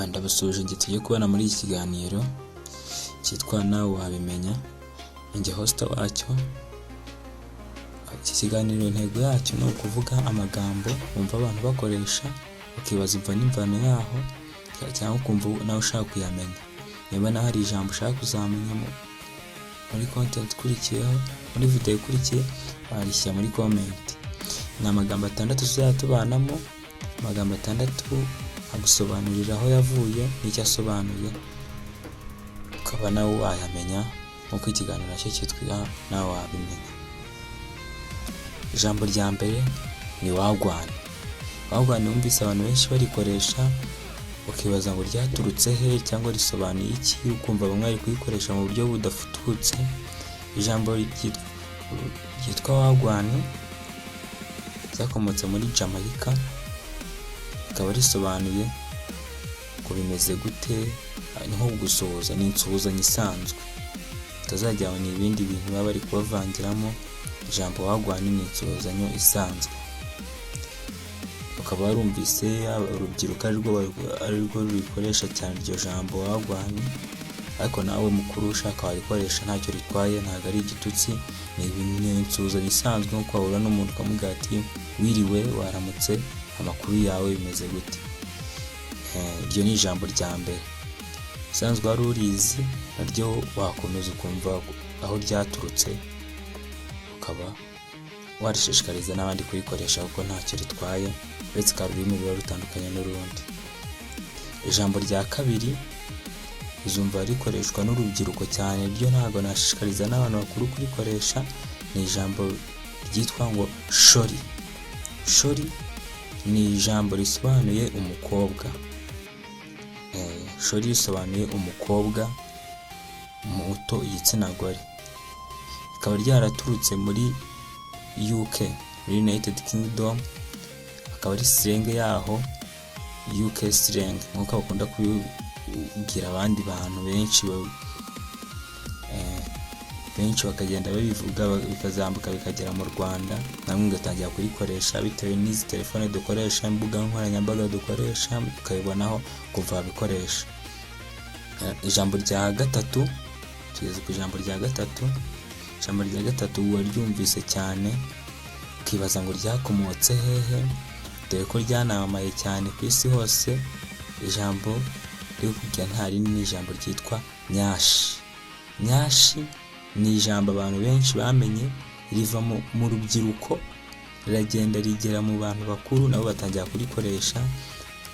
Ndabasuhuje njye tugiye kubana muri iki kiganiro cyitwa "Nawe Wabimenya". Njye host wacyo. Iki kiganiro, intego yacyo ni ukuvuga amagambo wumva abantu bakoresha, ukibaza imva n'imvano yaho, cyangwa ukumva nawe ushaka kuyamenya. Niba nawe hari ijambo ushaka kuzamenya muri content ikurikiyeho, muri video ikurikiye, warishyira muri comment. Ni amagambo atandatu tuzajya tubanamo, amagambo atandatu agusobanurira aho yavuye n'icyo asobanuye, ukaba nawe wayamenya nk'uko ikiganiro nacyo cyitwa "Nawe Wabimenya". Ijambo rya mbere ni "wagwan". "Wagwan" wumvise abantu benshi barikoresha, ukibaza ngo ryaturutse he cyangwa risobanuye iki, ukumva bamwe bari kuyikoresha mu buryo budafututse. Ijambo ryitwa "wagwan" ryakomotse muri Jamaica, rikaba risobanuye ngo "Bimeze gute?", ni nko gusuhuza, ni insuhuzanyo isanzwe, utazajya ngo ni ibindi bintu baba bari kubavangiramo. Ijambo "wagwan" ni insuhuzanyo isanzwe. Ukaba warumvise urubyiruko arirwo rurikoresha cyane iryo jambo "wagwan", ariko nawe mukuru ushaka warikoresha, ntacyo ritwaye, ntabwo ari igitutsi, ni insuhuzanyo isanzwe, nkuko wahura n'umuntu ukamubwira ati "Wiriwe, waramutse, amakuru yawe bimeze gute?" Iryo ni ijambo rya mbere. Usanzwe wari urizi, naryo wakomeza ukumva aho ryaturutse, ukaba warishishikariza n'abandi kurikoresha, kuko ntacyo ritwaye, uretse ko ururimi ruba rutandukanye n'urundi. Ijambo rya kabiri uzumva rikoreshwa n'urubyiruko cyane, ryo ntabwo nashishikariza n'abantu bakuru kurikoresha, ni ijambo ryitwa ngo "shorty". "Shorty" ni ijambo risobanuye umukobwa. "Shorty" risobanuye umukobwa muto, igitsina gore. Rikaba ryaraturutse muri UK, muri United Kingdom, akaba ari slang yaho, UK slang, nk'uko bakunda kubibwira abandi bantu benshi, benshi bakagenda babivuga, bikazambuka bikagera mu Rwanda, namwe mugatangira kurikoresha bitewe n'izi telefone dukoresha, imbuga nkoranyambaga dukoresha, tukabibonaho kuva wabikoresha. Ijambo rya gatatu, tugeze ku ijambo rya gatatu. Ijambo rya gatatu waryumvise cyane, ukibaza ngo ryakomotse hehe, dore ko ryanamamaye cyane ku isi hose. Ijambo riri kukubwira nta rindi, ni ijambo ryitwa "nyash". "Nyash" ni ijambo abantu benshi bamenye, riva mu rubyiruko, riragenda rigera mu bantu bakuru, nabo batangira kurikoresha.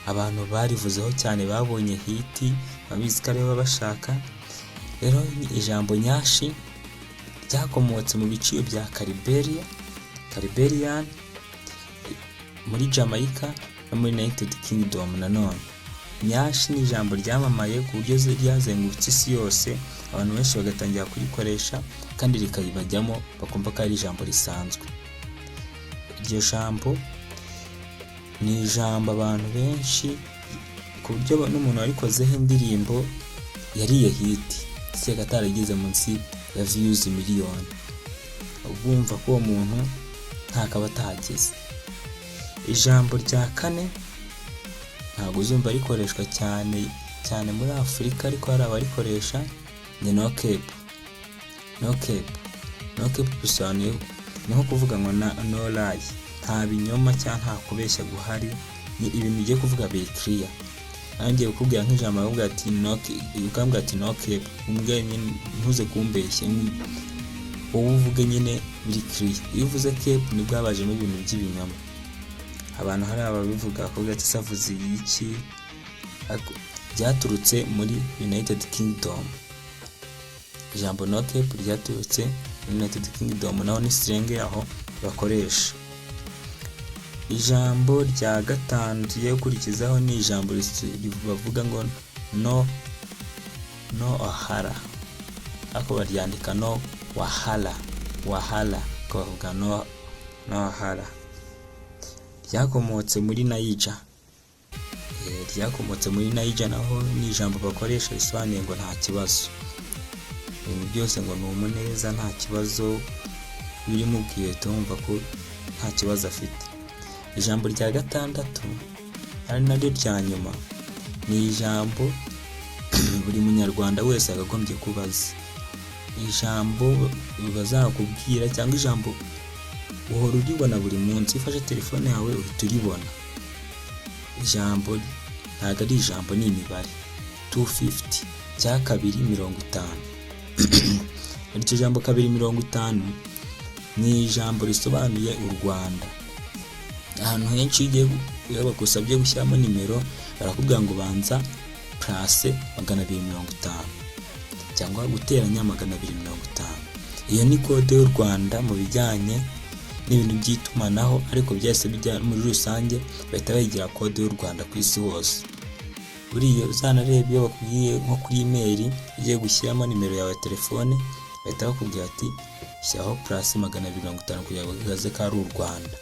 Abantu barivuzeho cyane babonye hit, babizi ko aribo baba bashaka. Rero ijambo "nyash" ryakomotse mu biciro bya Cariberia, Caribbean, muri Jamaica no muri United Kingdom. Nanone "nyash" ni ijambo ryamamaye ku buryo ryazengurutse isi yose, abantu benshi bagatangira kurikoresha kandi rikayibajyamo, bakumva ko ari ijambo risanzwe. Iryo jambo ni ijambo abantu benshi, ku buryo n'umuntu warikozeho indirimbo yariye hit, ndetse atarageze munsi ya views miliyoni, bumva ko uwo muntu ntakaba atahageze. Ijambo rya kane ntabwo uzumva rikoreshwa cyane cyane muri Afurika, ariko hari abarikoresha, ni "no cap". "No cap", "no cap" bisobanuye ni nko kuvuga ngo "no lie", nta binyoma cyangwa nta kubeshya guhari, ni ibintu ugiye kuvuga biri clear. Nawe ngiye kukubwira nk'ijambo, akakubwira ati "no", ukambwira ati "No cap", umbwire nyine ntuze kumbeshya, wowe uvuge nyine biri clear. Iyo uvuze cap, nibwo habajemo ibintu by'ibinyoma. Abantu hari ababivuga, bakubwira ati "Savuze iki?" Byaturutse muri United Kingdom. Ijambo "no cap" ryaturutse muri United Kingdom, naho ni slang yaho bakoresha. Ijambo rya gatanu tugiye gukurikizaho ni ijambo bavuga ngo "No wahala", ariko baryandika "no wahala", "wahala", ariko bavuga "no wahala". Ryakomotse muri Naija. Ryakomotse muri Naija, naho ni ijambo bakoresha risobanuye ngo nta kibazo, ibintu byose ngo ni umuneza, nta kibazo. Iyo urimubwiye uhita wumva ko nta kibazo afite. Ijambo rya gatandatu, ari naryo rya nyuma, Ni ijambo buri Munyarwanda wese yakagombye kuba azi, ijambo bazakubwira cyangwa ijambo uhora uribona buri munsi. Iyo ufashe telefone yawe uhita uribona. Ijambo ntabwo ari ijambo, ni imibare 250 cya 250. Iryo jambo 250 ni ijambo risobanuye u Rwanda. Ahantu henshi iyo ugiye, iyo bagusabye gushyiramo nimero, barakubwira ngo banza plus 250 cyangwa guteranya 250. Iyo ni kode y'u Rwanda mu bijyanye n'ibintu by'itumanaho, ariko byahise bijya muri rusange, bahita bayigira kode y'u Rwanda ku isi hose. Buriya uzanareba, iyo bakubwiye nko kuri email ugiye gushyiramo nimero yawe ya telefone, bahita bakubwira ati shyiraho plus 250 kugira ngo bagaragaze ko ari u Rwanda.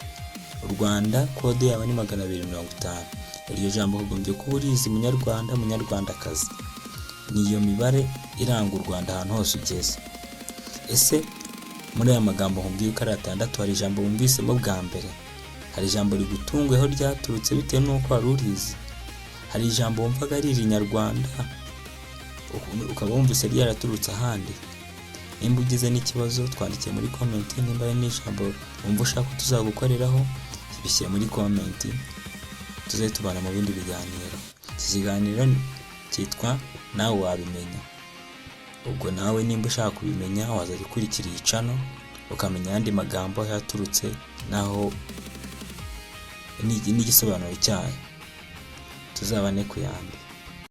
U Rwanda kode yabo ni 250. Iryo jambo ugombye kuba urizi, Munyarwanda, Munyarwandakazi. Ni iyo mibare iranga u Rwanda ahantu hose ugeze. Ese muri aya magambo nkubwiye uko ari atandatu, hari ijambo wumvisemo bwa mbere? Hari ijambo rigutunguyeho ryaturutse bitewe n'uko wari urizi? Hari ijambo wumvaga ari irinyarwanda ukaba wumvise ryaraturutse ahandi? Nimba ugize n'ikibazo, twandikiye muri comment. Nimba ari n'ijambo wumva ushaka ko tuzagukoreraho, bishyire muri comment, tuze tubana mu bindi biganiro. Iki kiganiro cyitwa Nawe Wabimenya. Ubwo nawe nimba ushaka kubimenya, wazajya ukurikira iyi channel ukamenya ayandi magambo aho yaturutse n'aho n'igisobanuro cyayo. Tuzabane ku yandi.